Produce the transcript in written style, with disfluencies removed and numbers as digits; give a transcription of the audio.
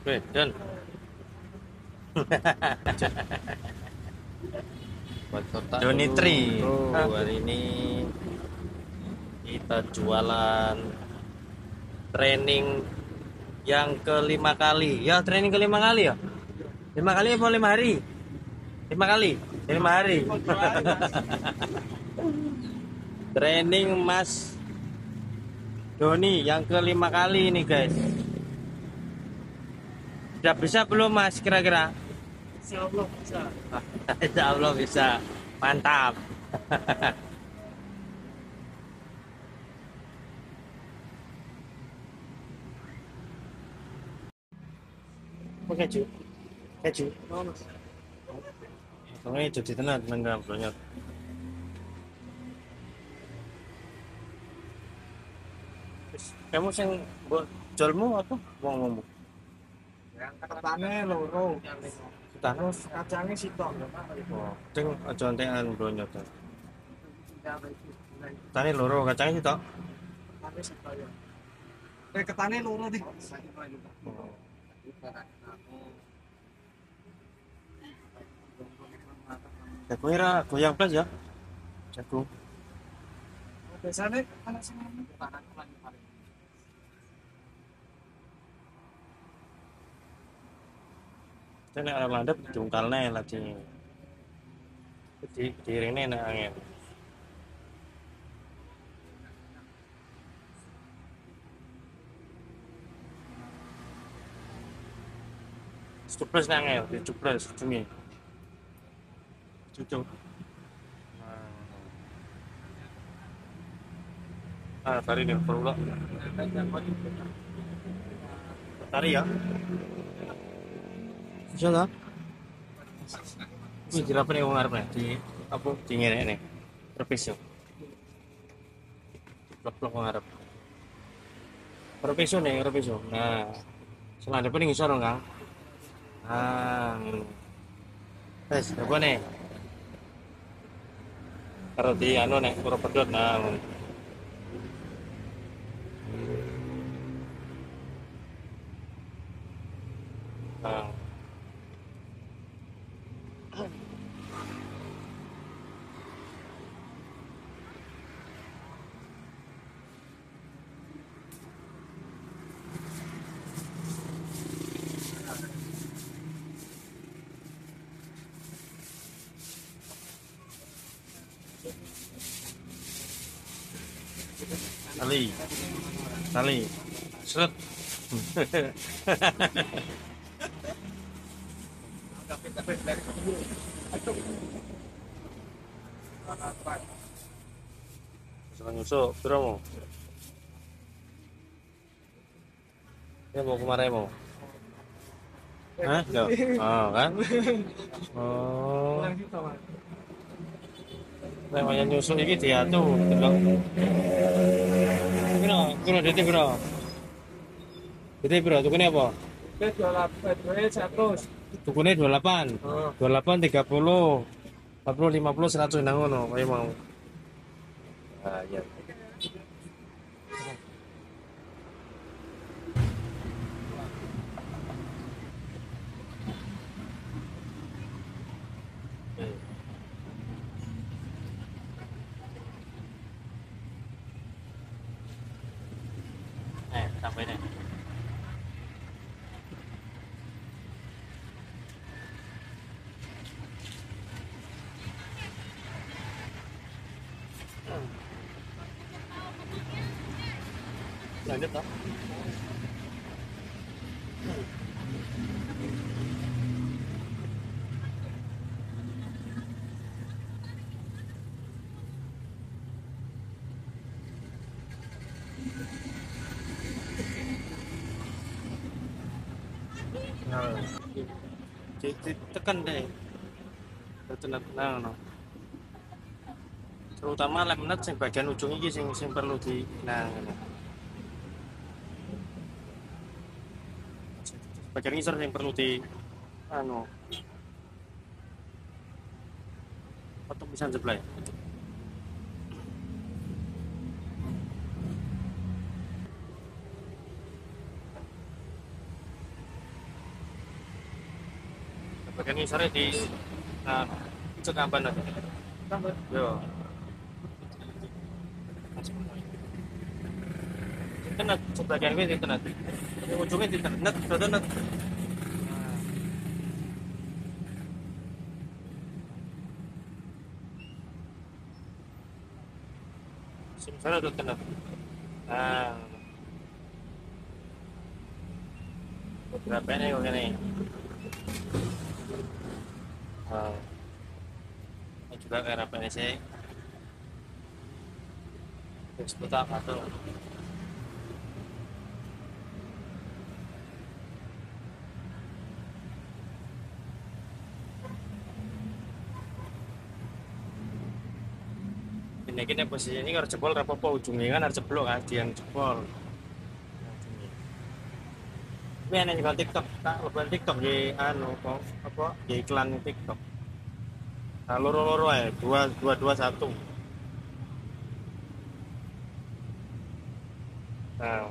Oke, done. Buat kotak Doni Tri. dulu. Hari ini kita jualan training yang kelima kali. Ya, training kelima kali ya? 5 kali apa 5 hari? 5 kali, 5 hari. Training Mas Doni yang kelima kali ini, guys. Sudah bisa belum, Mas, kira-kira? Insya Allah bisa. Insya Allah bisa. Mantap. Apa keju? Keju. Oh, Mas. Ini jadi tenang, tenang banyak. Kamu sing mbok jolmu apa wong-wongmu? Ketane loro. Ketane terus kacange sitok. Oh, sing aja entekan blonyot. Ketane loro, kacange sitok. Ketane sitok ya. Ketane loro nih. Oh. Jagung ora goyang blas ya. Jagung. Biasane ana sing nek arep landhep diungkalne lajeng. Di diirine nek angin. Cuples nek angel, dicuples ujunge. Cucuk. Ah, tari nih perlu. Tari ya. Bisa lah. Ini dirapene wong arep di apa di ngene-ngene. Repiso. Blok-blok wong arep. Repiso nih, repiso. Nah, selanjutnya ning ngisor, Kang. Ah. Wes, apa nih? Karo di anu nek ora pedhot nah. Nah. Tali, tali, seret. Nyusuk, piro mau? Ya mau kemarin mau? Hah? Oh kan? Oh. Nek waya nyusuk iki diatu, delok. Piro? Piro dite piro? Dite piro tukune apa? 28, 100. Tukune 28. 28 30 40 50 100 nang ngono kaya mau. Ah iya. Sampai nih. Lanjut toh. Nah, ditekan deh, tenang no. Terutama lemnet sing bagian ujung iki sing sing perlu di nah. Bagian ngisor sing perlu di anu. Potong pisan sebelah. Bagian ngisore di nah, cek amban aja. Tambah. Yo. Tenet, sebagian gue ditenet. Ujungnya ditenet, sudah tenet. Sana udah tenet. Nah, beberapa ini kok ini. Nah, ini juga kayak apa ini sih? Terus buta atau ini kini posisi ini harus jebol rapopo ujungnya kan harus jeblok kan yang jebol. Ini aneh juga TikTok, tak lebaran TikTok di anu apa di iklan TikTok. Nah, loro-loro ae, 2 2 2 1. Nah,